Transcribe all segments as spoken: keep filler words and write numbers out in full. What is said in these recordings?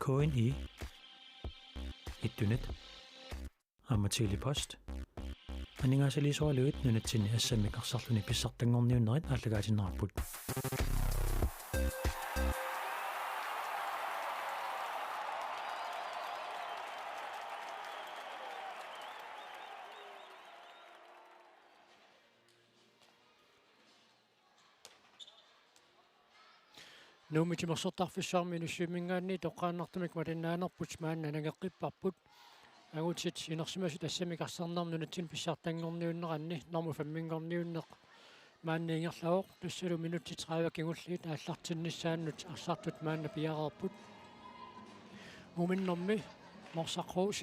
K N I, Ittunet, aamma Tele-Post. Aningaasaliisoraluit nunatsinni assammik arsarluni pissartanngorniunnerit aallakaatinneqarput. Nuummi timersortarfissuarmi Inussivimminngaanniit toqqaannartumik malinnaanerput maanna nangeqqipparput. Angutit inersimasut assammik arsarnermi nunatsinni pissartanngorniunneranni normu femminngorniunneq maanna ingerlavoq, tassalu minutsit tredive kingulliit aallartinnissaannut arsartut maanna piareerput. Muminnermi Norsaq H C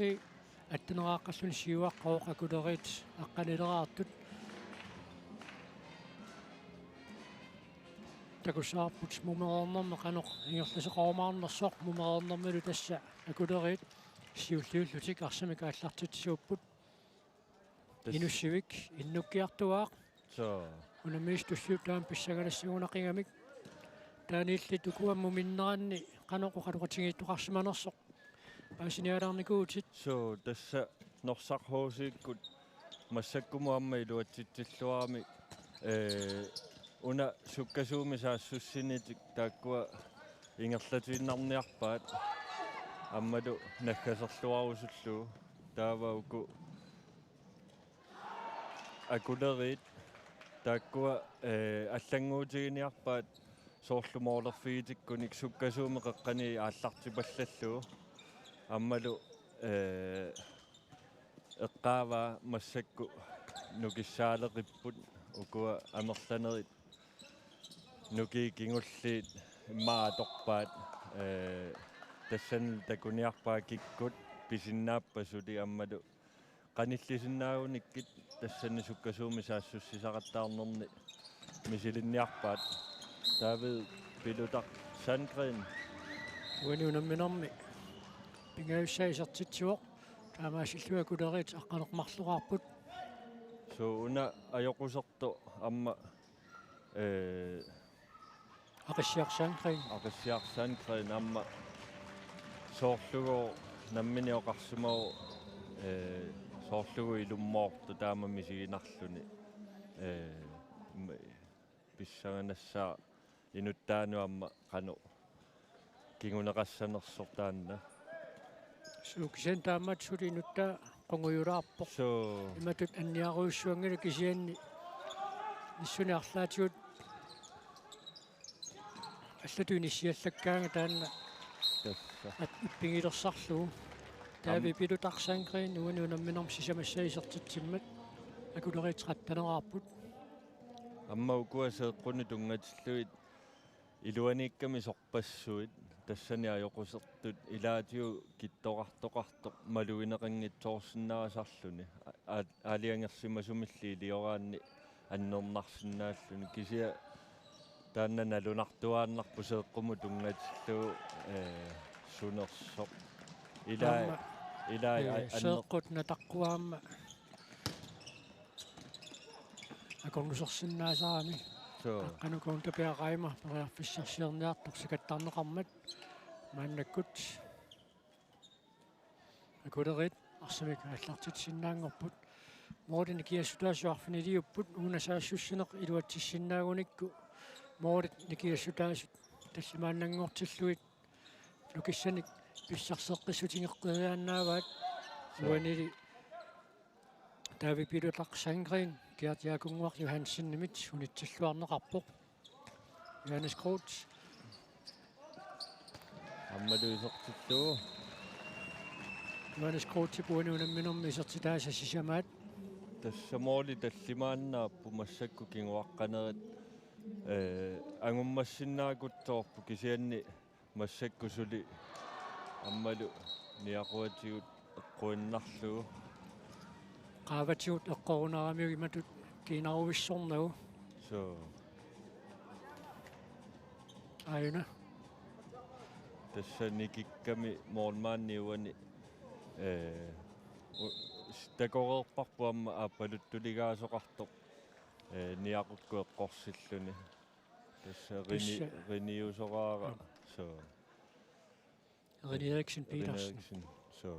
atteneraqqalluni siuaqqavoq, Akuleriit aqqanileraartut. Takussavarput mumereernermi qanoq ingerlasoqarumaarnersoq, mumereernermilu tassa Akuleriit siulliullutik arsamik aallartitsisuupput. Tas- Inussivik innukkiartuaaq. Soo. Unammisut tulliuttut taama pissanganassagunaqigamik. Taanna illit ukua muminneranni qanoq oqaloqatigiittoqarsimanersoq paasinialaarnikuuvutit? Soo, tassa Norsaq H C-kkut massakkumut aamma iluatsitsilluaramik, ee, una sukkasuumik saassussinitik taakkua ingerlatiinnarniarpaat, aammalu naggaserluarusullugu. Taava uku Akuleriit taakkua, ee, allannguutiginiarpaat soorlu moolerfigitikkunik sukkasuumik qeqqani aallartipallallugu. Aammalu, ee, eqqaavaa massakkut nukissaaleqipput, ukua amerlanerit nukiit kingulliit immaqa atorpaat, ee, tassani takuniarpaat kikkut pisinnaappat suli, aammalu qanillisinnaagunikkit tassani sukkasuumik saassussisaqattaarnerni misilinniarpaat. David Pilutaq Sandgren. Uani unamminermi pingajussaa isertitsivoq. Taamaasillunga Akuleriit aqqaneq-marloqarput. Soo, una ajoqusertoq aamma, ee, Aqissiaq Sandgren. Aqissiaq Sandgren aamma soorlugooq nammineq oqarsimavoq, ee, soorlugooq ilummoortoq taama misiginarluni. Ee, m-, pissanganassaaq inuttaanut aamma qanoq kinguneqassanersoq taanna. Suu, kisianni taamatut suli inuttaa qungujulaarpoq. Soo. Imatut anniarujussuanngilaq, kisianni nissuni arlaatigut allatut inissiallakkaangat taanna. Tassa. At ippigilersarlugu. David Am- Pilutaq Sandgren uani unamminermi sisamassaa isertitsimmat Akuleriit tretteneraarput. Aamma ukua seeqqunut tunngatillugit iluaniikkamik sorpassuit, tassani ajoqusertut ilaatigut kittorartoqartoq malugineqanngitsoorsinnaasarluni. A-, a-, aalajangersimasumilli ilioraanni annernarsinnaalluni. Kisianni taanna nalunartuaannarpoq seeqqumut tunngatillugu, ee, sunersoq. Ilai, Aamma, ilai, ee, a-, anner- seeqqut nataqqua aamma akornusersinnaasarami. Soo. Qanoq Kuntapia Raima periarfissarsiorniartoq sikattarneqarmat maannakkut Akuleriit arsamik aallartitsisinnaanngorput. Måli nikiassutaasut arfiniliupput, una saassussineq iluatsissinnaagunikku målit nikiassutaasut tallimaannanngortillugit nukissanik pissarseqqissutigeqqeriaannaavaat. Soo. Uanili David Pilutaq Sandgren Gert Jakunnguaq Johansenimit unitsilluarneqarpoq. Johannes Groth. Aammalu isertillugu. Johannes Grothip uani unamminermi isertitaasa sisamaat. Tassa måli tallimaannaapput, massakkut kinguaqqanerit, ee, angummassinnaakutsoorput, kisianni massakkut suli aammalu niaquatigut eqquinnarlugu. Qaavatigut eqqorunaramiuk imatut kiinaruvissornagu. Soo. Aajuna. Tassa nikikkami målmandi uani, ee, u-, s-, takoreerparput aamma aappaluttuligaasoqartoq, ee, niaqukkut eqqorsilluni. Tassa rini-, Tassa. Riniusoraara. Joo. Soo. René Eriksen Petersen. Eriksen. Så.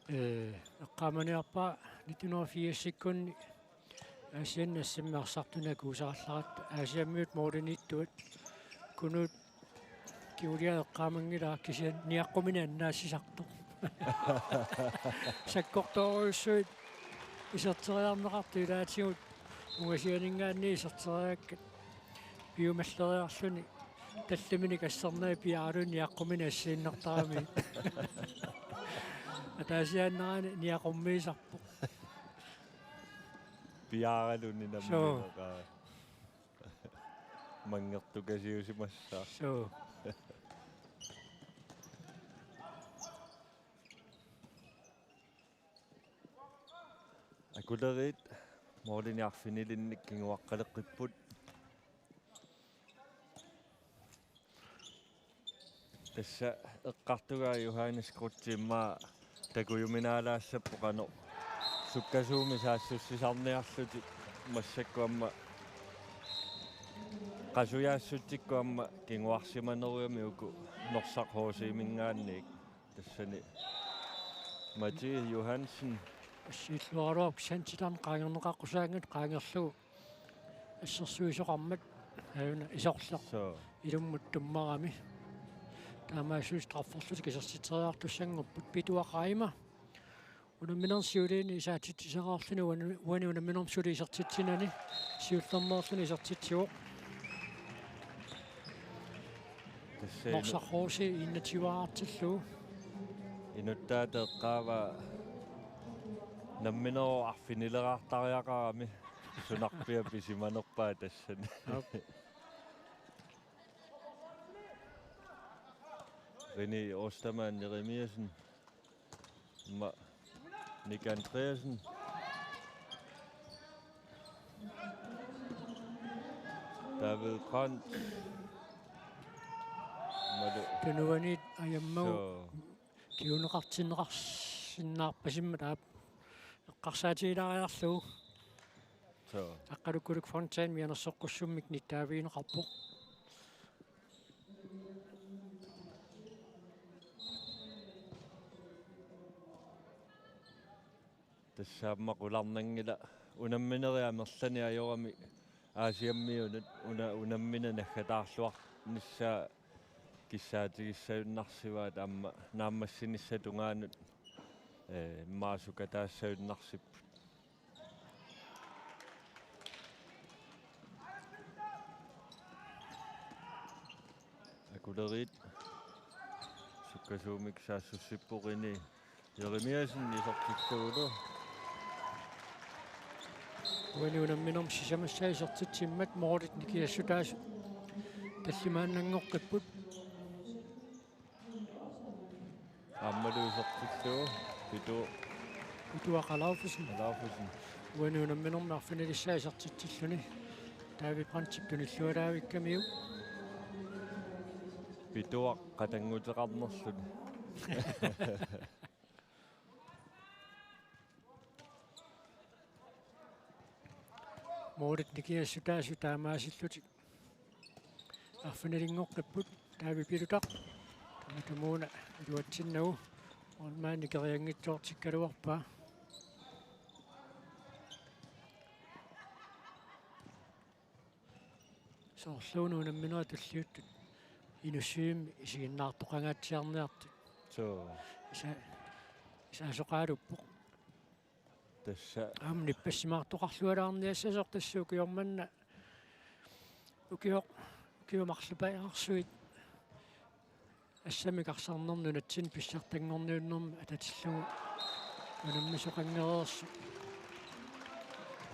Øh, eqqaamaniarpara nitten hundrede og firs-ikkunni Aasianni S M-imi arsartuni akuusarallaratta Aasiammiut målimiittuat Kunuut kinguliaq eqqaamanngilaq kisianni niaqquminik annaassisartoq. Sakkortoorujussuit iserteriarneqartut ilaatigut ungasianinngaanniit iserteriakkat piumalleriarluni tallimanik assernagu piaaraluni niaqquminik assigiinnartaramiuk. Ataasiaannarani niaqummiisarpoq. Piaaraluni. Suu. Nammineq. Manngertukasiusimassaaq. Suu. Akuleriit målinik arfinilinnik kinguaqqaleqqipput. Tassa eqqartugaa Johannes Kreutzimmi takujuminaalaassapput qanoq sukkasuumik saassussisarniarlutik, massakkut aamma qasujaassutsikkut aamma kinguarsimanerugami uku Norsaq H C-minngaanniit. Tassani Mathias Johansen. Assiilluaraluarpoq kisianni titarneq qaangerneqaqqusaanngitsoq qaangerlugu assersuisoqarmat, aajuna isorleq. Suu. Ilummut tummarami. Taamaasilluni strafferlutik isertitseriartussanngorput. Pituaq Reimer unamminermi siuliini isaatitsisaqarluni uani, uani unamminermi suli isertitsinani siullermeerluni isertitsivoq. Tassa inu- Norsaq H C enogtyve-artillugu. Inuttaata eqqaavaa nammineq arfinileraartariaqarami, sunarpiaq pisimanerpaaq tassani. Aap. René Ostermann Jeremiassen. Aamma Nick Andreasen. David Brandt. Aammalu. Tunuaniit ajammagu. Suu. Kinguneqartinneqarsinnaarpasimmat aap eqqarsaatigilaariarlugu. Suu. Aqqalukkuluk Fontaine mianersoqqussummik nittaavigineqarpoq. Tassa aamma qularnanngilaq unamminerit amerlanerit ajorami Aasiammiunut una-, unammineq naggataarluarnissaa kissaatigissagunarsivaat aamma naammassinissap tungaanut, ee, immaqa sukataassagutsinnaarsipput. Akuleriit sukkasuumik saassussipput René Jeremiassen isertittuulu. Uani unamminermi sisamassaa isertitsimmat målit nikiassutaasut tallimaannanngoqqipput. Aammalu isertillugu Pitu- Pituaq Alaufesen. Alaufesen. Uani unamminermi arfinilissaa isertitsilluni David Brandtip tunillualaavikkamiuk. Pituaq qatannguteqarnerluni. Målit nikiassutaasut taamaasillutik arfinilinngoqqipput. David Pilutaq. Tamatumuuna iluatsinnagu målmandi nikerianngitsoortikkaluarpaa. Soorluuna unamminerit tulliuttut inussivimmi isiginnaartoqangaatsiarniartut. Suu. Isa-, isaasoqaaluppoq. Tassa. Aamma nippassimaartoqarlualaarniassasoq tassa ukioq manna. Ukioq, ukiut marluk paarsuit assammik arsarnermi nunatsinni pissartanngorniunnermi atatillugu unammisoqanngereersoq.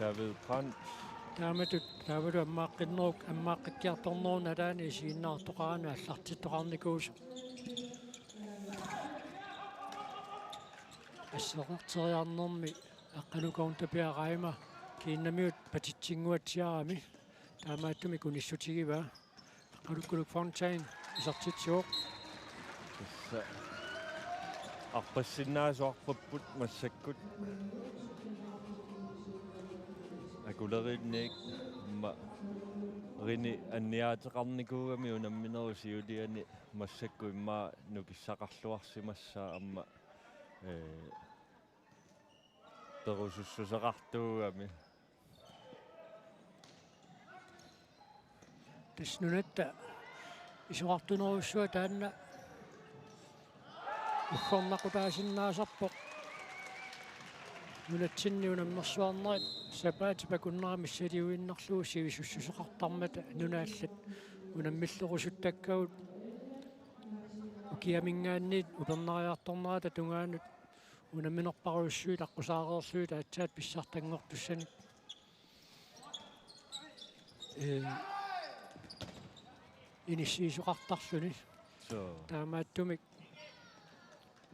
David Brandt. Taamatut, taavalu ammaaqqinnerup, ammaaqqikkiartornerup nalaani isiginnaartoqaraanni aallartittoqarnikuusoq. Asserorteriarnermi aqqalukoorn tapiaraima kiinnamiut patitsinnguatsiarami taamaattumik unissutigivaa. Aqqalukkuluk Fontaine isertitsivoq. Tassa arpassinnaasuarpapput massakkut. Akuleriinniit aamma Rini anniaateqarnikuugami unamminerup siuliani massakkut immaqa nukissaqarluarsimassaaq aamma, ee, perusussuseqartuugami. Tassa nunatta isorartunerujussuaq taanna uggornaqutaasinnaasarpoq. Nunatsinni unammersuarnerit sapaatip akunnera missiliinnarlugu sivisussuseqartarmata nunat allat unammillerusuttakkagut ukiaminngaanniit upernariartornerata tungaanut unamminerparujussuit aqqusaareerlugit aatsaat pissartanngortussanik, ee, inissiisoqartarluni. Suu. Taamaattumik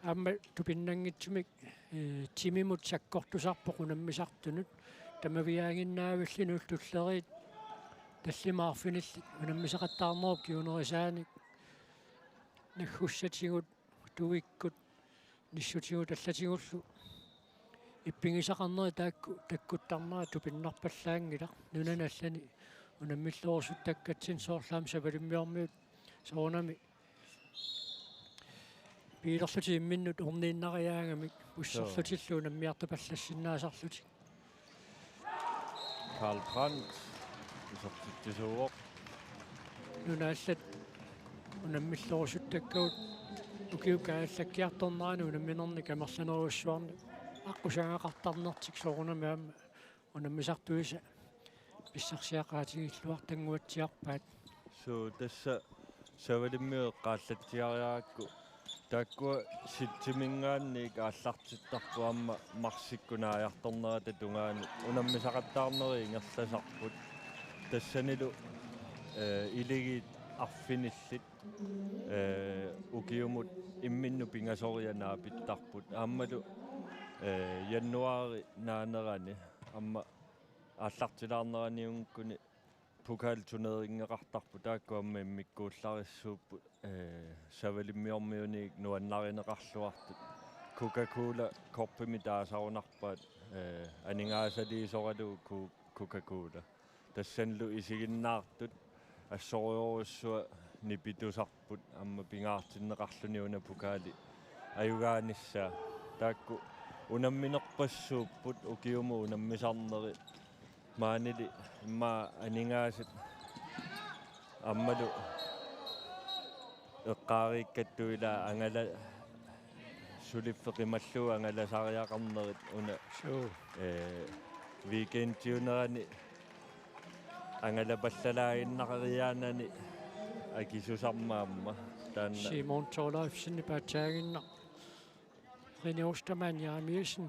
aamma tupinnanngitsumik, ee, timimut sakkortusarpoq unammisartunut. Tamaviaaginnaavilli nunat tulleriit tallimat arfinillit unammisaqattaarnerup kingunerisaanik naggussatigut, tuikkut, nissutigut allatigullu ippigisaqarnerit taakku takkuttarnerat tupinnarpallaanngilaq. Nunani allani unammillerusuttakkatsinnut soorlu aamma Savalimmiormiut soorunami biilerlutik imminnut orniinnariaagamik busserlutillu unammiartupallassinnaasarlutik. Karl Brandt isertitsisuuvoq. Nunat allat unammillerusuttakkagut ukiup kaajallakkiartornerani unamminernik amerlanerujussuarnik aqqusagaqartarnertik soorunami aamma unammisartuisa pissarsiaqaatigilluartannguatsiarpaat. Suu, tassa Savalimmiut eqqaallatsiariarakku taakkua septembariminngaanniit aallartittarput aamma marsikkut naajartornerata tungaanut unammisaqattaarnerit ingerlasarput. Tassanilu, ee, iligiit arfinillit, ee, ukiumut imminnut pingasoriaq naapittarput. Aammalu, ee, januaarip naanerani aamma aallartilaarneraniunngorluni pokalturneringeqartarput, taakku aamma immikkuullarissuupput, ee, Savalimmiormiuniit nuannarineqarluartut. Coca-Cola Cupimi taasarunarpaat, ee, aningaasaliisoralugu Cu-, Coca-Cola. Tassanilu isiginnaartut assorujussuaq nipitusarput aamma pingaartinneqarluni una pokali ajugaanissaa. Taakku unamminerpassuupput ukiumut unammisarneri. Maanili immaqa aningaasat aammalu eqqaariikkatut ila angala suliffeq qimallugu angalasariaqarnerit una. Suu. Ee, weekendiunerani angalapallalaaginnariaanani akisusarmat aamma taanna. Simon Thorleifsen paatsaaginnaq. René Ostermann Jeremiassen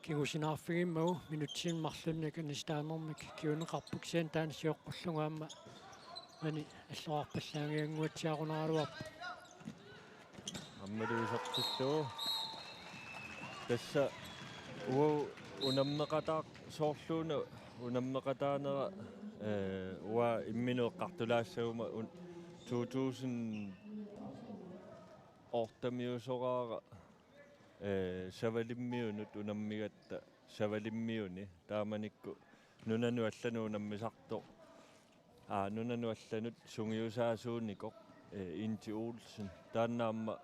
kingusinaarfigimmagu minutsini marlunnik anisitaanermik kinguneqarpoq, kisianni taanna sioqqullugu aamma maani allorarpallaannginnguatsiarunaraluarpoq. Aammalu isertillugu. Tassa uagut unammeqataa-, soorluuna unammeqataanera, ee, uanga imminut eqqartulaassaguma un-, to tusind otte-miusoraara, ee, Savalimmiunut unammigatta Savalimmiuni. Taamanikkut nunanut allanut unammisartoq, aa, nunanut allanut sungiusaasuunikoq, ee, Inti Olsen. Taanna aamma,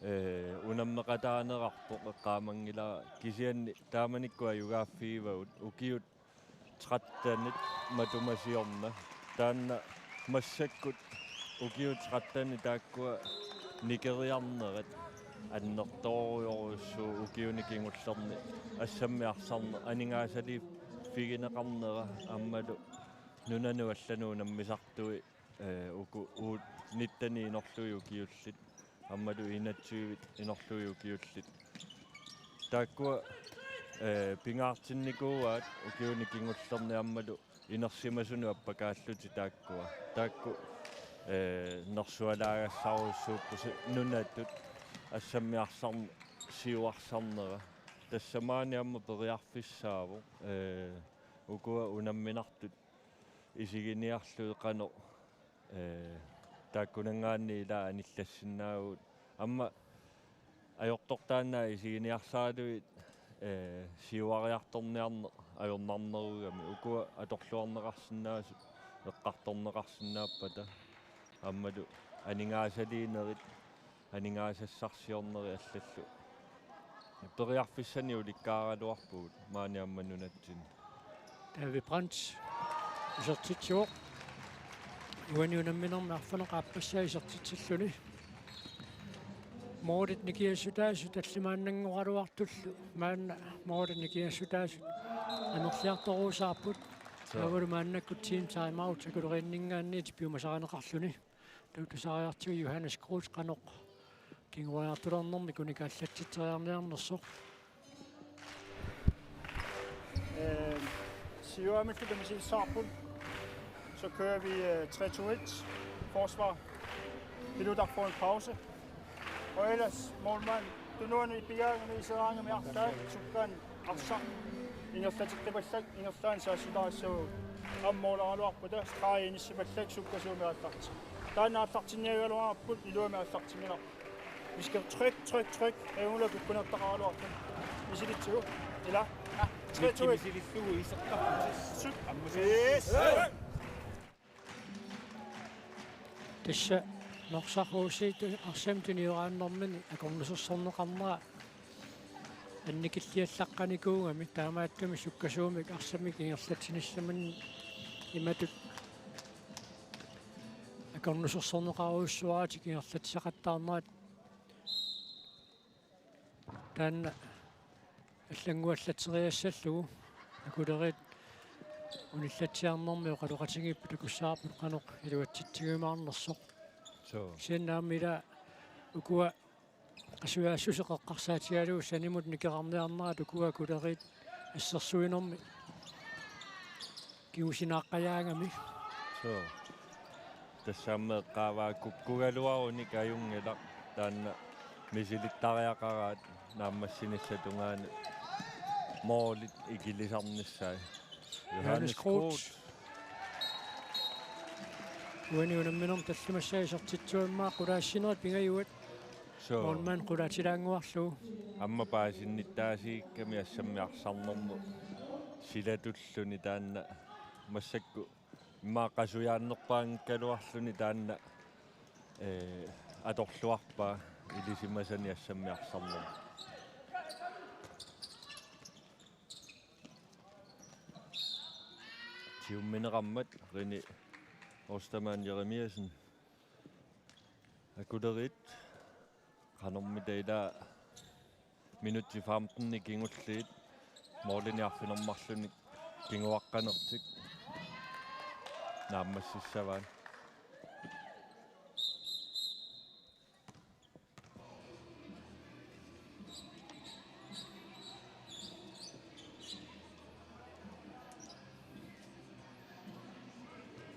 ee, unammeqataanerarpoq eqqaamanngilara, kisianni taamanikkut ajugaaffigivagut ukiut tretten-it matuma siorna. Taanna massakkut ukiut tretten-it taakkua nikeriarnerat annertoorujorujussuuvoq ukiuni kingullerni assammik arsarneq, aningaasaliiffigineqarnera aammalu nunanut allanut unammisartui, ee, uku uut nitten-it inorlugit ukiullit aammalu enogtyve-t inorlugit ukiullit. Taakkua, ee, pingaartinnikuuaat ukiuni kingullerni aammalu inersimasunut appakaallutik taakkua. Taakku, ee, nersualaagassarujussuupput si-, nunatut assammik arsarn-, siuarsarnera. Tassa maani aamma periarfissaavoq, ee, ukua unamminartut isiginiarlugit qanoq, ee, taakkunanngaanniit ila anillassinnaavugut. Aamma ajortortaannaat isiginiarsaralugit, ee, siuariartorniarneq ajornarnerugami, ukua atorluarneqarsinnaasut eqqartorneqarsinnaappata aammalu aningaasaliinerit aningaasassarsiornerit allallu periarfissanik ulikkaaraluarpugut maani aamma nunatsinni. David Brandt isertitsivoq. Uani unamminermi arfineq-aappassaa isertitsilluni. Målit nikingassutaasut tallimaannanngoraluartullu maanna målit nikingassutaasut amerliartorusaarput. Suu. Taavalu maannakkut team timeout Akuleriinninngaanniit piumasarineqarluni. Taava tusariartigu Johannes Groth qanoq kinguariartulernermik unikaallatsitseriarniarnersoq. Øh, Siuamillu tamasilsaarput. Så kører vi øh, tre to et. Forsvar. Pilutarforen pause. Og ellers, målmand, du nu er i bigangen i sædangen med afstand. Sukkan, afstand. Ingerlateqqippallak, ingerlaannaq saassutarissavagut. Aamma måleraluarpata, stregi inissipallak, sukkasuumik aallartippoq. Taanna aallartinniagaluarput, iluamik aallartinngilarput. Vi skal tryk, tryk, tryk. Ajunngilara kukkunertaqaraluartut. Misilitsigu. Ila. Tre to et. Misilissugu isertarput. Syv. Ammut. Yes. Tassa Norsaq H C arsamik tunioraannermini akornusersorneqarnera annikilliallaqqanikuugami, taamaattumik sukkasuumik arsamik ingerlatsinissaminnik imatut akornusersorneqarujussuaratik ingerlatsisaqattaarnerat. Taanna allannguallatseriassallugu Akuleriit unillatsiarnermi oqaloqatigiipput, takussavarput qanoq iluatsitsigiumaarnersoq. Suu. Kisianni aamma ila ukua qasujaassuseq eqqarsaatigalugu sanimut nikerarniarnerat ukua Akuleriit assersuinermi kingusinaaqqajaagami. Suu. Tassa aamma eqqaavaa kukkugaluarunik ajunngilaq, taanna misilittariaqaraat naammassinissap tungaanut målit ikilisarnissaat. Johannes Groth. Uani unamminermi tallimassaa isertitsimavaa qulaassinerit pingajuat. Suu. Målmand qulaatilaannguarlugu. Aamma paasinnittaasiikkami assammiarsarnermut silatulluni taanna massakkut immaqa qasujaannerpaanngikkaluarluni taanna, ee, atorluarpaa ilisimasani assammiarsarnermut. Siummineqarmat Rene Ostermann Jeremiassen. Akuleriit qanormita ila minutsit femten kingulliit målinik arfineq-marlunnik kinguaqqanertik naammassissavaat.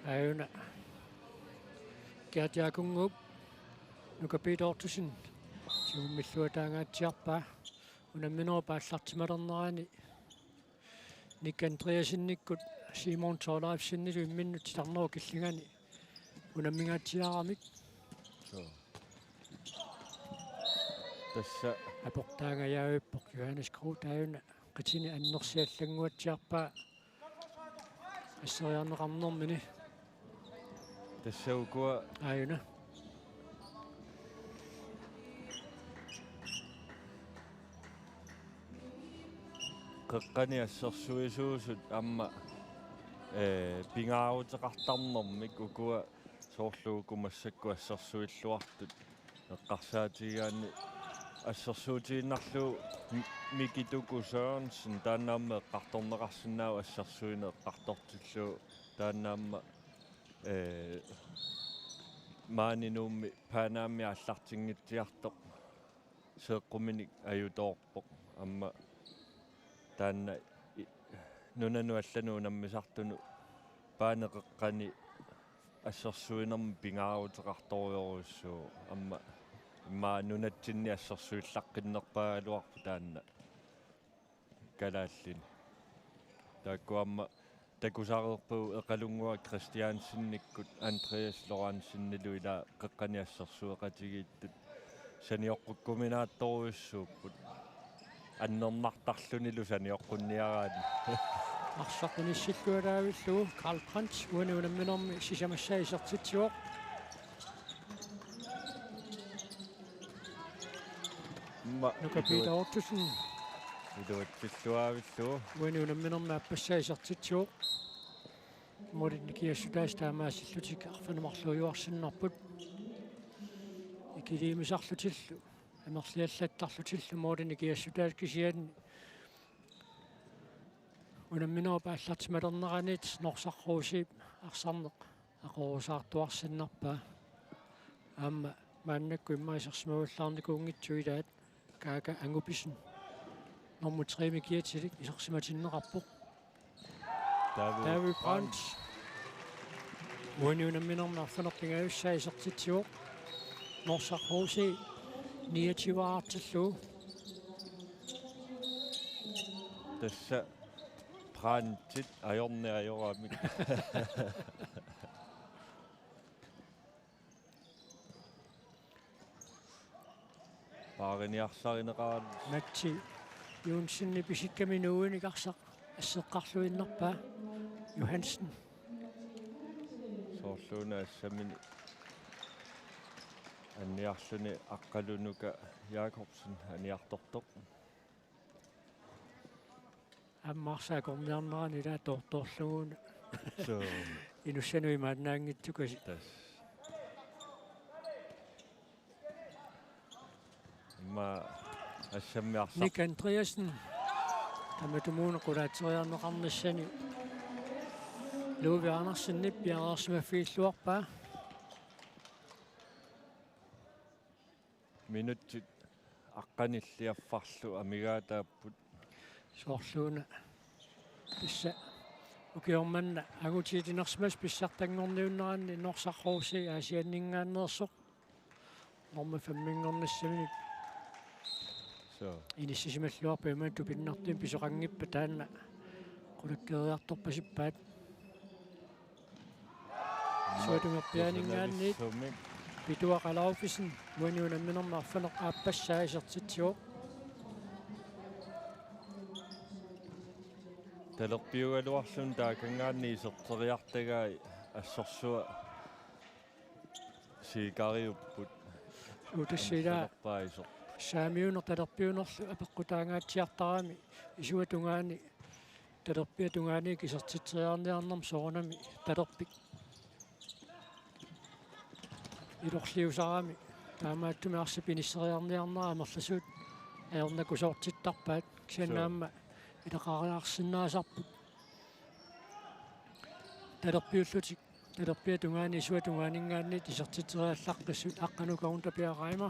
Aajuna Gert Jakunnguup Nuka Petersen tigummilluataangaatsiarpaa. Unamminerup aallartimalernerani Nick Andreassenikkut Simon Thorleifsenilu imminnut titarnerup killingani unammingaatsiaramik. Suu. Tassa aportaangajaavippoq Johannes Groth, aajuna qitini annersi allannguatsiarpaa asseriarneqarnermini. Tassa ukua aajuna qeqqani assersuisuusut aamma, ee, pingaaruteqartarnermik ukua soorlu uku massakkut assersuilluartut eqqarsaatigigaanni assersuutigiinnarlugu M-, Miki Tuku Sørensen taanna aamma eqqartorneqarsinnaavoq assersuineq eqqartortillugu taanna aamma, ee, maani Nuummi Panami aallartinngitsiartoq seeqquminik ajutoorpoq. Aamma taanna i-, nunanut allanut unammisartunut Panip qeqqani assersuinermi pingaaruteqartorujorujussuuvoq. Aamma immaqa nunatsinni assersuillaqqinnerpaagaluarpoq taanna kalaallini. Taakku aamma takusareerpagut Eqalunnguaq Christiansenikkut Andreas Lorentzenilu ila qeqqani assersueqatigiittut sanioqqukkuminaattorujussuupput. Annernartarlunilu sanioqqunniaraanni. Arsaq inissilluaraavillugu Karl Brandt uani unamminermi sisamassaa isertitsivoq. Ma-, Nuka Peter iluat-, Ottosen. Iluatsilluaavillugu. Uani unamminermi aappassaa isertitsivoq. Målit nikingassutaasa taamaasillutik arfineq-marluujuarsinnarput. Ikiliimisarlutillu amerliallattarlutillu målit nikingassutaasa, kisianni unamminerup aallartimalerneraniit Norsaq Rosip arsarneq aqorusaartuarsinnarpaa. Aamma maannakkut immaqa isersimagivallaarnikuunngitsoq ilaat Kaaka Angupisen, nummer tre-mi kiatilik, isersimatinneqarpoq. David David Brandt. Brandt. Uani unamminermi arfineq-pingajussaa isertitsivoq. Norsaq H C niogtyve-aartillugu. Tassa Brandtit ajorneq ajoramik. Paariniarsarineqaraluni. Matti Johnsenip isikkami nuuinik arsaq asseqqarluinnarpaa Johansen. Soorluuna assammini anniarluni Aqqalu Nuka Jakobsen aniartortoq. Aamma arsaq akorniarnerani ilaa toortoorlugu una. Suu. Inussanut imaannaanngitsukasiit. Tassa. Immaqa assammi arsaq. Nick Andreasen. Tamatumuuna qulaatseriarneqarnissani Louis Andersenip piareersimaffigilluarpaa. Minutsit aqqanillit affarlu amigaataapput. Soorluuna tassa ukioq manna angutilinersimasoq pissartanngorniunneranni Norsaq H C Aasianninngaanneersoq nummer fem-inngornissaminut. Suu. Inissisimalluarpat imaattoq pinnartumik pisoqanngippat, taanna qulakkeeriartorpasippaat. Isuatungaatsianik piaaninngaanniit Pituaq Alaufesen uani unamminermi arfineq-aappassaa isertitsivoq. Talerpiugaluarluni taakanngaanniit iserteriartagai assorsuaq siikariupput. Suu, tassa ilaa. Annertunerpaasoq. Saamiuneq talerpiunerlu apeqqutaangaatsiartarami isuata tungaani, talerpiata tungaaniit isertitseriarniarnermi soorunami talerpik ilorliusarami. Taamaattumik arsaq pinisseriarniarnera amerlasuut ajornakusoortittarpaat. Kisianni Suu. Aamma ilaqariarsinnaasarput talerpiullutik talerpiata tungaani isuata tungaaninngaanniit isertitseriallaqqissut. Aqqalu Kaunta Piaraima.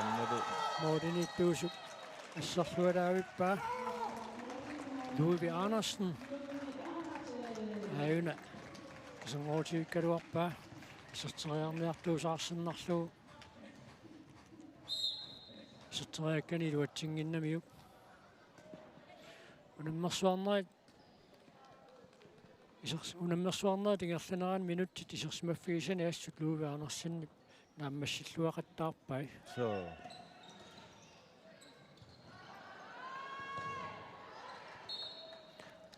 Annalu. Målimiittuusoq asserlualaavippaa Louis Andersen. Aajuna iserngorutigigaluarpaa iserteriarniartuusaarsinnarlugu. Iserteriakkani iluatsinnginnamiuk. Unammersuarnerit Isers-, unammersuarnerit ingerlaneranni minutsit isersimaffigisani assut Louis Andersenip naammassilluaqattaarpai. Suu.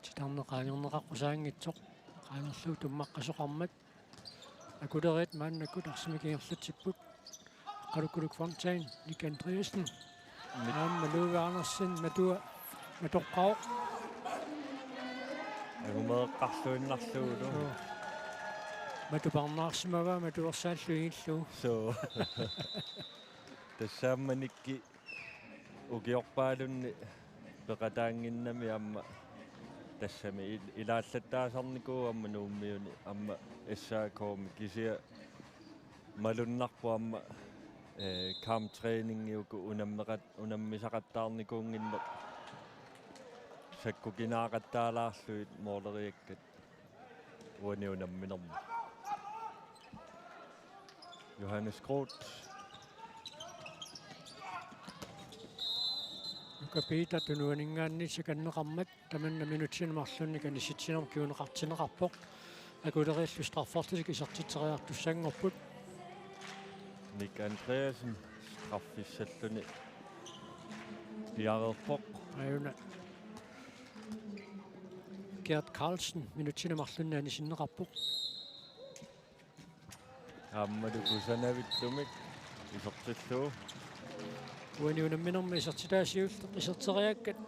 Titarneq qaangerneqaqqusaanngitsoq, qaangerlugu tummaqqasoqarmat. Akuleriit maannakkut arsamik ingerlatsipput. Aqqalu Kuluk Fontain, Nick Andreasen. Nick. Aamma Louis Andersen, matua matoqqavoq. Angumeeqqarluinnarlugu. Suu. Matu parnaarsimavaa matuersaallu ingillugu. Suu. Tassa aamma Nick ukiorpaalunni peqataannginnami aamma tassami il-, ilaallattaasarnikuuvoq aamma Nuummiuni aamma S A K-mi, kisianni malunnarpoq aamma, eh, kamptræningi uku unammeqat-, unammisaqattaarnikuunnginneq sakkukinaaqattaalaarlugit måleriakkat. Uani unamminermi Johannes Groth. Nuka Peter tunuaninngaanniit sakanneqarmat tamanna minutsini marlunnik anitsitsinermut kinguneqartinneqarpoq. Akuleriillu straffertillit isertitseriartussanngorput. Nick Andreasen straffissalluni piareerpoq. Aajuna. Gert Carlsen minutsini marlunni anisinneqarpoq. Aammalu kusanavissumik isertillugu. Uani unamminermi isertitaa siulleq iserteriakkat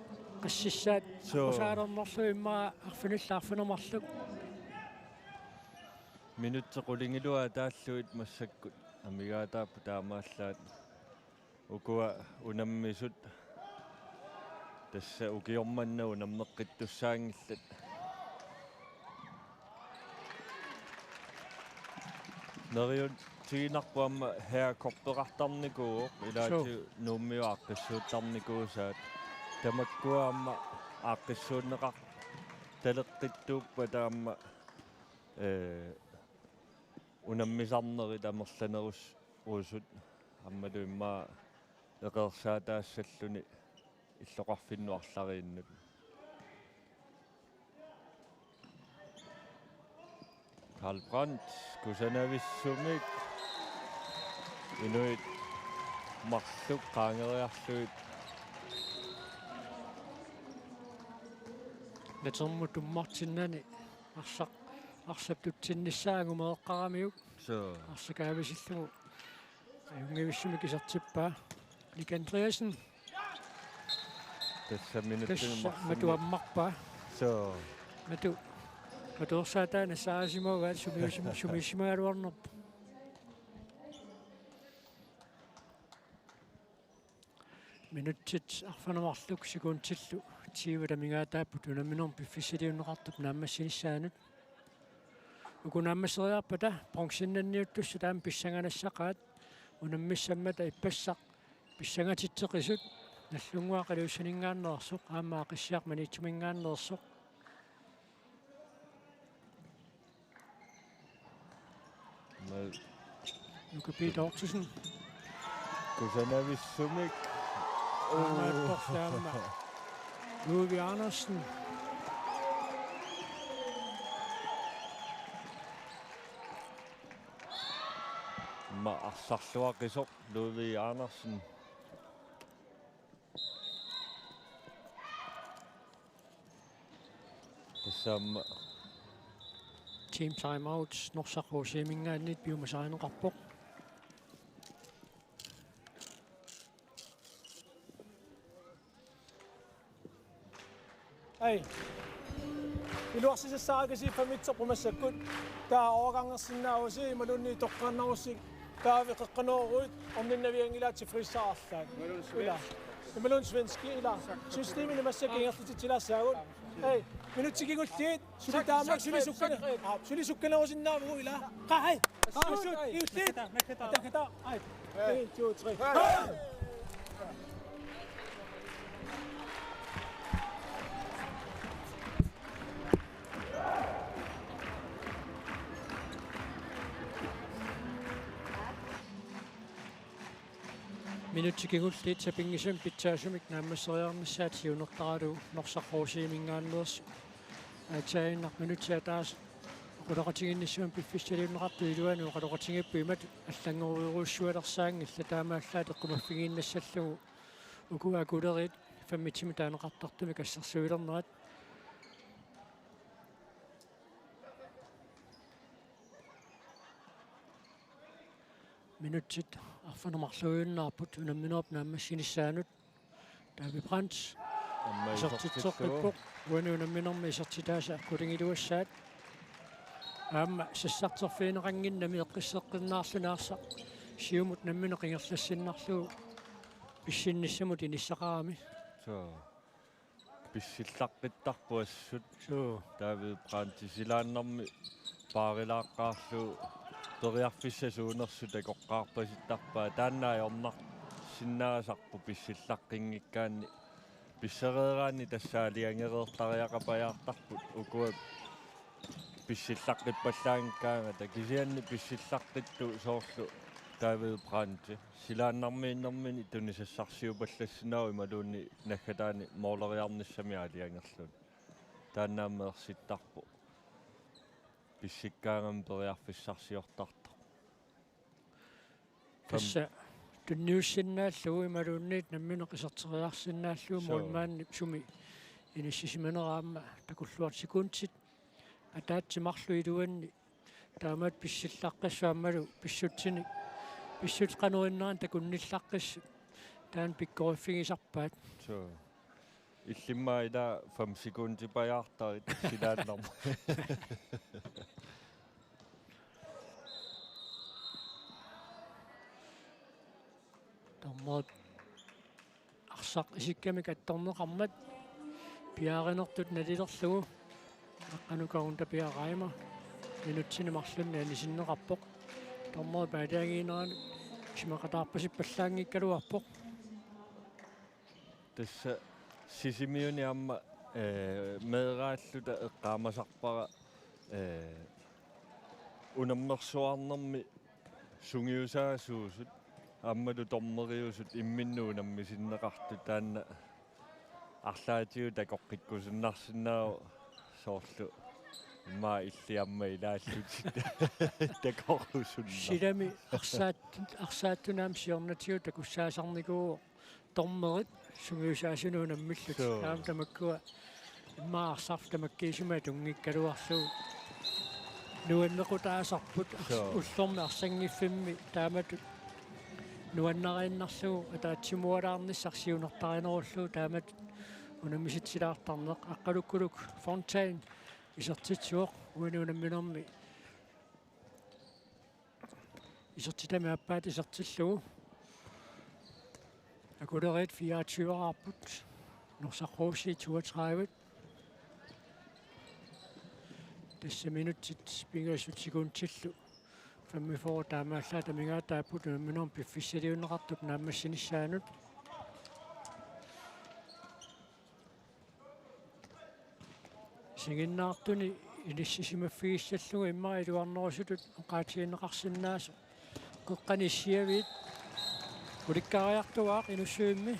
qassissaat. Suu. Aqqusaarnerlu immaqa arfinillit arfineq-marluk. Minutsit qulingiluat ataallugit massakkut amigaataapput taamaallaat. Ukua unammisut tassa ukioq manna unammeqqittussaanngillat. Neriuutiginarpoq aamma Herre Koch peqartarnikuuvoq, ilaatigut Nuummiut aaqqissuuttarnikuusaat. Tamakkua aamma aaqqissuunneqartaleqqittuuppat aamma, ee, unammisarnerit amerlanerusut aammalu immaqa eqeersaataassalluni illoqarfinnut arlariinnut. Karl Brandt kusanavissumik inuit marluk qaangeriarlugit. Natermut tummartinnani arsaq arsap tutsinnissaa angumereqqaramiuk. Suu. Arsaq kaavisillugu ajunngivissumik isertippaa Nick Andreasen. Tassa minutsini Tassa marlunni matu ammarpaa. Suu. Matu. Matuersaataat nassaarisimagaat sumiisim-, sumiissimagaluarnerpoq. Minutsit arfineq-marluk sekundillu tyve amigaataapput unamminermi piffissaliunneqartup naammassinissaanut. Uku naammasseriarpata bronzennanniuttussat aamma pissanganassaqaat, unammissammata ippassaq pissangatitseqisut, Nagdlunguaq Iliusseninngaanneersoq aamma Aqissiaq Maniitsuminngaanneersoq. Mal- Nuka Peter Ottosen. Kusanavissumik. Aamma apporlaamma. Ludvig Andersen. Aamma arsarluaqisoq Ludvig Andersen. Tassa aamma. Team timeout Norsaq H C-minngaanniit piumasarineqarpoq. Ai. Iluarsisassaaraki siiffamitserput massakkut. Taava overgangersinnaavusi imaluunniit toqqaannarussi. Taava qeqqanooruit orninnavianngilaat tilfredssaarlaat. Imaluunniit svensk. Ila. Imaluunniit svenski, ila. Systemini massakkut ingerlatitsilaassaagut. Ai, minutsit kingulliit. Suli taama, suli sukkana-, aa, suli sukkanerusinnaavugut, ila. Qaa, ai. Qaa, sut, iulliit. Nakkataa, nakkataa. Ai. En, to, tre. Minutsit kingulliit sapinngisamik pitsaasumik naammasseriarnissaat siunertaralugu Norsaq H C-minngaanneersoq aatsaaginnaq minutsit ataaseq oqaloqatigiinnissamut piffissaliunneqartut iluanni oqaloqatigiipput imatut: allanngorujussualersaanngillat, taamaallaat eqqumaffigiinnassallugu uku akuleriit femogtyve taaneqartartumik assersuilernerat. Minutsit arfineq-marluinnaapput unamminermi naammassinissaanut. David Brandt. Aamma isertitseqqippoq. Isertitseqqippoq. Uani unamminermi isertitaasa qulingiluassaat. Aamma sassarterfigineqannginnami eqqisseqqinnaarluni arsaq siumut nammineq ingerlassinnarlugu pissinnissamut inissaqarami. Suu. Pissillaqqittarpoq assut. Suu. David Brandt silaannarmi paarilaaqqaarlugu periarfissat suunersut takoqqaarpasittarpaat. Taanna ajornarsinnaasarpoq pissillaqqinngikkaanik. Pissereeraanni tassa aalajangereertariaqapajaartarput ukua pissillaqqippalaanngikkaangata, kisianni pissillaqqittut soorlu David Brandt silaannarmiinnermini tunisassarsiupallassinnaavoq imaluunniit naggataani mooleriarnissami aalajangerluni. Taanna aamma ersittarpoq. Pissikkaangami periarfissarsiortartoq. Tassa tunniussinnaallugu imaluunniit nammineq iserteriarsinnaallugu. Suu. Målmandip sumi inissisimanera aamma takulluartoq sekundit ataatsip marluk iluanni taamaat pissillaqqissaammalu pissutsinni pissutsit qanoq innerani takunnillaqqissut taanna pikkoriffigisarpaat. Suu. Illimmi ila fem sekundipajaartarit silaannarmut. Dommerit arsaq isikkamik attorneqarmat piaarinertut nalilerlugu Aqqanukarun Tapia Reimer minutsini marlunni anisinneqarpoq. Dommerit paaliagiinneranut isumaqataarpasippallaanngikkaluarpoq. Tassa Sisimiuni aamma, eh, meeraalluta eqqaamasarpara, eh, unammersuarnermi sungiusaasuusut aammalu dommeriusut imminnut unammisinneqartut taanna arlaatigut takoqqikkusunnarsinnaavoq soorlu immaqa illit aamma ilaallutit takorusunna. Silami arsaat arsaattunaam siornatigut takussaasarnikuuvoq dommerit sungiusaasunut unammillutik. Suu. Taama tamakkua immaqa arsarfik tamakkiisumik atunngikkaluarlugu. Nuannequtaasarput ars-, Suu. Ullormi arsangiffimmi taamatut nuannariinnarlugu ataatsimualaarnissaq siunertarinerullugu taamatut unammisitsilaartarneq. Aqqalukkuluk Fontaine isertitsivoq uani unamminermi isertitami aappaata isertillugu. Akuleriit fireogtyve-raarput. Norsaq H C toogtredive. Tassa minutsit pingasut sekundillu femogfyrre taamaallaat amigaataapput unamminermi piffissaliunneqartup naammassinissaanut. Isiginnaartuni inissisimaffigissallugu immaqa iluarnerusutut oqaatigineqarsinnaasoq. Qeqqani issiaviit ulikkaariartuaaq Inussivimmi.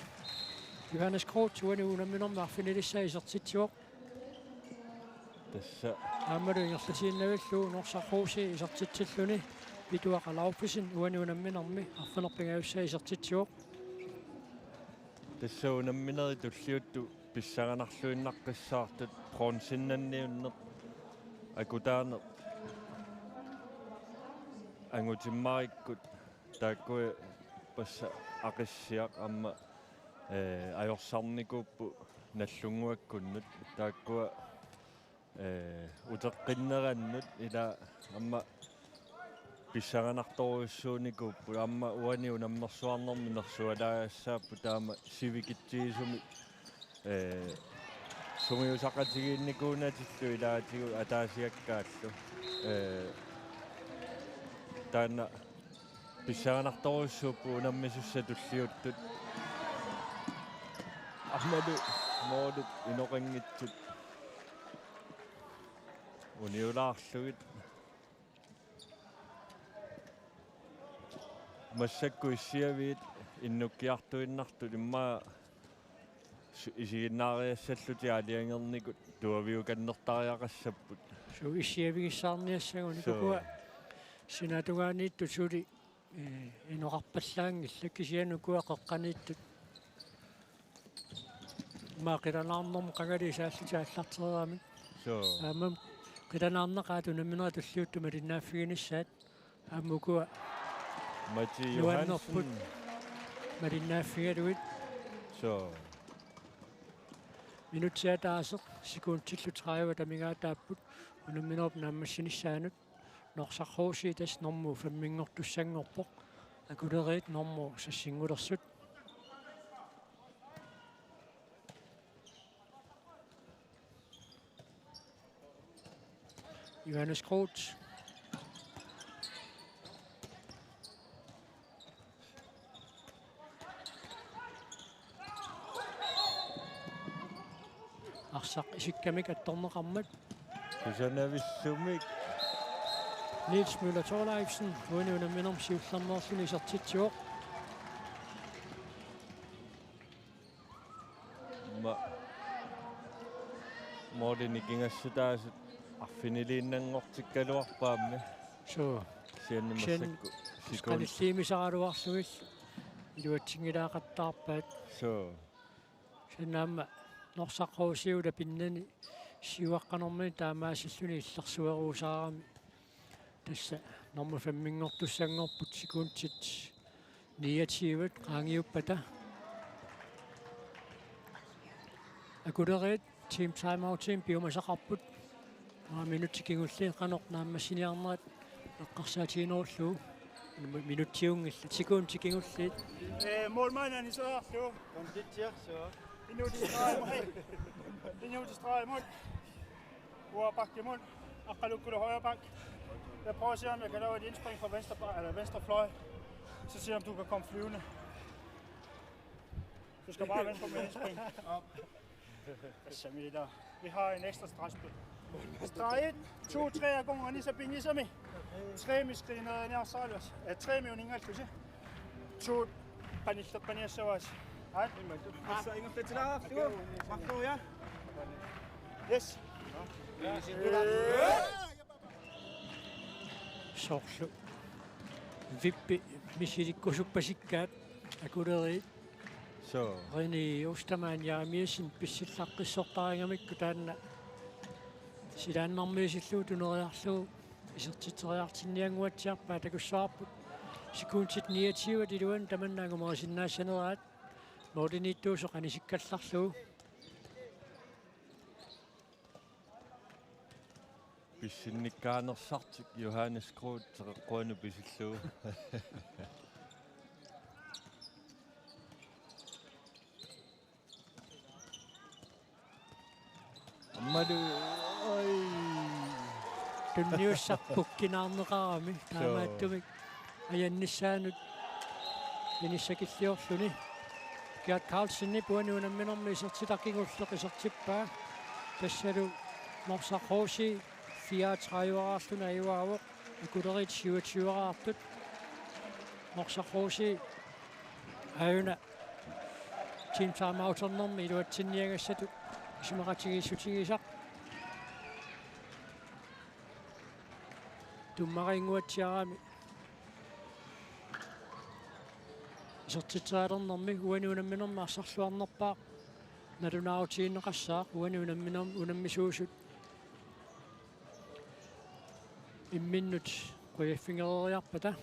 Johannes Groth uani unamminermi arfinilissaa isertitsivoq. Tassa. Aammalu ingerlatiinnavillugu Norsaq H C isertitsilluni Pituaq Alaufesen uani unamminermi arfineq-pingajussaa isertitsivoq. Tassa unamminerit tulliuttut pissanganarluinnaqqissaartut bronzinnanniunneq akutaaneq angutimmarikkut taakkua passa Aqissiaq aamma, eh, ajorsarnikuupput Nagdlunguakkunnut taakkua eh, uteqqinnerannut ila aamma pissanganartorujussuunikuupput aamma uani unammersuarnermi nersualaagassaapput taama sivikitsigisumik, eh, sungiusaqatigiinnikuunatillu ilaatigut ataasiakkaallu, eh, taanna pissanganartorujussuupput unammisussat tulliuttut. Aammalu målit inoqanngitsut uniulaarlugit. Massakkut issiaviit innukkiartuinnartut immaqa su-, isiginnaariassallutik aalajangernikut tuaviukannertariaqassapput. Suu, issiavigissaarniassagut. Suu. Ukua sinaata tungaaniittut suli, eh, inoqarpallaanngillat kisianni ukua qeqqaniittut. Immaqa qilanaarnermut qangali isaallutik aallartereeramik. Suu. Aamma qilanaarneqaat unamminerit tulliuttut malinnaaffiginissaat. Aamma ukua Mati nuannerput Johansen. Malinnaaffigalugit. Suu. Minutsit ataaseq sekundillu tredive amigaataapput unamminerup naammassinissaanut. Norsaq H C tassa normu femminngortussanngorpoq. Akuleriit normu seksinngulersut. Johannes Groth. Arsaq isikkamik attorneqarmat. Kusanavissumik. Niels Møller Thorleifsen uani unamminermi siullermeerluni isertitsivoq. Ma-, målit nikingassutaasut arfiniliinnanngortikkaluarpaat aamma. Suu. Kisianni kisianni massakkut sekund. Qanilliimisaraluarlugit iluatsinngilaaqattaarpaat. Suu. Kisianni aamma Norsaq H C-ip pinnani siuaqqanermini taamaasilluni illersueruusaarami. Tassa nummer femminngortussanngorput, sekundit niogtyve qaangiuppata. Akuleriit team timeoutinik piumasaqarput. Aa, minutsit kingulliit qanoq naammassiniarnerat eqqarsaatiginerullugu. Minutsiunngillat, sekundit kingulliit. Eh, målmanden er så. Konditsiarsuaq. Minutsit streg imod. Minutsit streg imod. Uger bakke imod. Akkalukkulu højre bak. Jeg prøver at se, om jeg kan lave et indspring fra venstre, ba- eller venstre fløj. Så se, om du kan komme flyvende. Du skal bare vente på mit indspring. Hvad så med det der? Vi har en ekstra stregspil. Streg et, to, tre, og kommer ni så bing, så med. Tre med skriner, jeg har sejlet. Ja, tre med uningal, du ser. To, panil, panil, så også. Hej. Assa, ingerlatsilaarlugu marluuja. Yes. Soorlu vippi misilikkusuppasikkaat Akuleriit. Soo. René Ostermann Jeremiassen pissillaqqissortarigamikku taanna silaannarmiisillugu tuneriarlugu isertitseriartinniannguatsiarpaa. Takussavarput sekundit niogtyve iluanni tamanna angumerisinnaassaneraat, målimiittuusoq anisikkallarlugu. Pissinnikkaanersartik Johannes Groth teqeqquanut pisillugu. Aammalu, oi. Tunniussaq pukkinaarneqarami. Soo. Taamaattumik ajannissaanut inissakilliorluni. Gert Carlsenip uani unamminermi isertitaq kingulleq isertippaa. Tassalu Norsaq H C fireogtredive-raarluni ajugaavoq. Akuleriit syvogtyve-raartut. Norsaq H C aajuna team timeouternermi iluatsinniagassatut isumaqatigiissutigisaq. Tummarinnguatsiarami isertitserialernermi uani unamminermi arsarluarnerpaaq nalunaarutigineqassaaq. Uani unamminer-, unammisuusut imminnut qujaffigereeriarpata.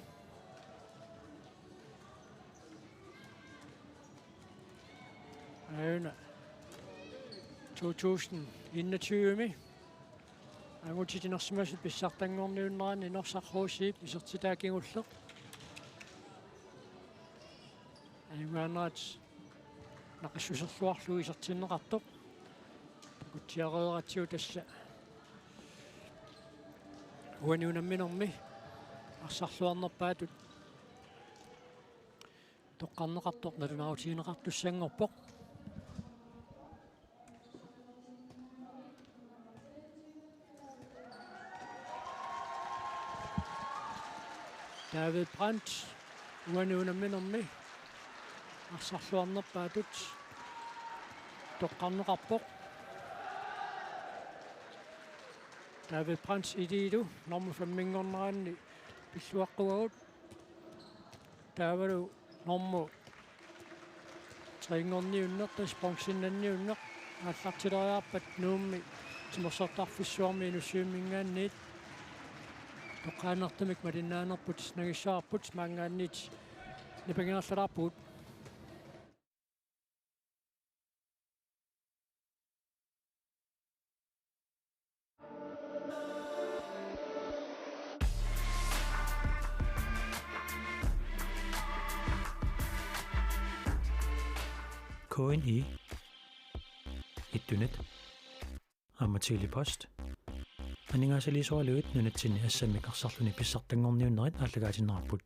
Aajuna to tusind enogtyve-mi angutit inersimasut pissartanngorniunneranni Norsaq H C-p isertitaa kingulleq. Ajugaaneraat naqissuserluarlugu isertinneqartoq. Takutsiareeratsigu tassa uani unamminermi arsarluarnerpaatut toqqarneqartoq nalunaarutigineqartussanngorpoq. David Brandt uani unamminermi arsarluarnerpaatut toqqarneqarpoq. David Brandt iliilu nummer femminngorneranni pilluaqquagut. Taavalu nummer tre-nngorniunneq, tassa bronzennanniunneq aallartileriarpat Nuummi timersortarfissuarmi Inussivimminngaanniit toqqaannartumik malinnaanerput nangissavarput, maanngaanniit nipangeerlalaarpugut. K N I, Ittunet, aamma Tele-Post aningaasaliisoralugit nunatsinni assammik arsarluni pissartanngorniunnerit aallakaatinneqarput.